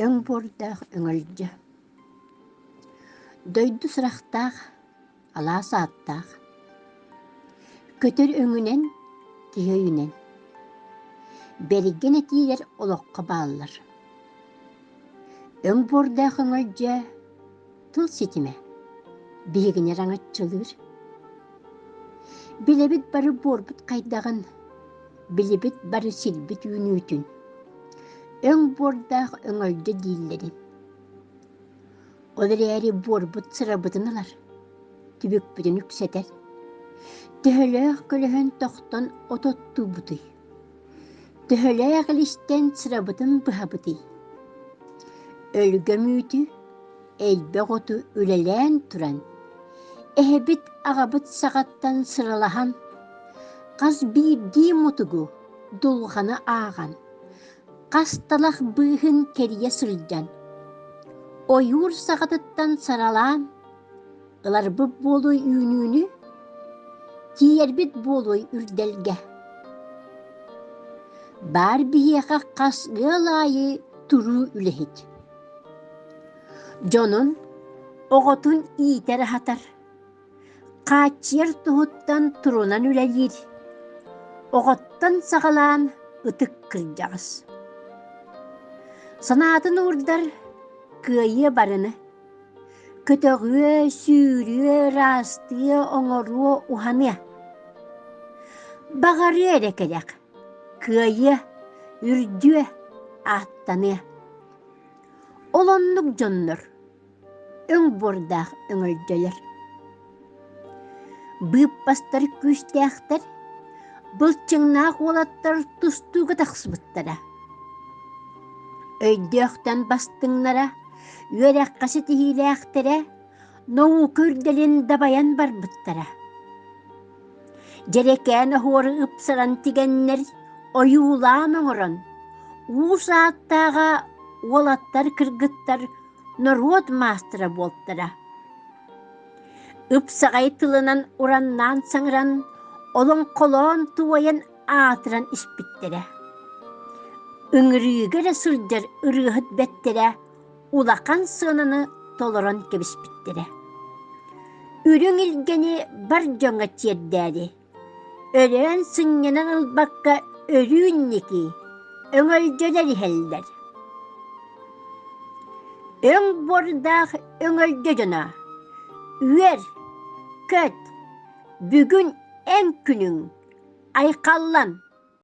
Өҥ буордаах өҥөлдьө Дойду сурахтаах, алаас ааттаах, Көтөр өҥүнэн, киһи өйүнэн Бэргэн этиилэр олоххо бааллар. Өҥ буордаах өҥөлдьө тыл ситимэ биһигини араҥаччылыыр. Билэбит бары буорбут хайдаҕын, билибит бары сирбит үүнүүтүн. Өҥ буордаах өҥөлдьө дииллэрин. Ол эрээри буорбут сырабытын ылар, түбүкпүтүн үксэтэр. Төһөлөөх көлөһөн тохтон от оттуубутуй? Төһөлөөх илистэн сырабытын быһабытый? Өлгөм үүтү, элбэх оту үлэлээн туран, эһэбит аҕабыт саҕаттан сыралаһан, хас биирдии мутугу, дулҕаны ааҕан, хас талах быыһын кэрийэ сылдьан, ойуур саҕатыттан саралаан, ыларбыт буолуой үүнүүнү, тиийэрбит буолуой үрдэлгэ. Баар биһиэхэ хас ыал аайы туруу үлэһит. Дьонун, оҕотун иитэр-аһатар, хааччыйар туһуттан турунан үлэлиир, оҕоттон саҕалаан ытык кырдьаҕас. Санаатын уурдар кыайыа барыны, көтөҕүө, сүүрүө, ыраастыа, оҥоруо, уһаныа. Баҕарыа эрэ кэрэх, кыайыа, үрдүө, ааттаныа. Ол оннук дьоннор өҥ буордаах өҥөлдьөлөр. Быыппастар күүстээхтэр, былчыҥнаах уолаттар тустууга тахсыбыттара. Өйдөөхтөн бастыҥнара, үөрэххэ ситиһиилээхтэрэ, наука үрдэлин дабайан барбыттара. Дьэрэкээн оһуору ыпсаран тигэннэр, ойуулаан оҥорон, уус ааттааҕа уолаттар-кыргыттар норуот маастара буолтара. Ыпсаҕай тылынан ураннаан саҥаран, олоҥхолоон туойан аатыран испиттэрэ. Ыҥырыыга эрэ сылдьар ырыаһыт бэттэрэ улахан сыананы толорон кэбиспиттэрэ. Үрүҥ илгэни бар дьоҥҥо тиэрдээри, өлөөн сынньанан ылбакка өрүү инники, өҥөлдьөлөр иһэллэр. Өҥ буордаах өҥөлдьө дьоно, үөр, көт, бүгүн эн күнүҥ, айхаллан!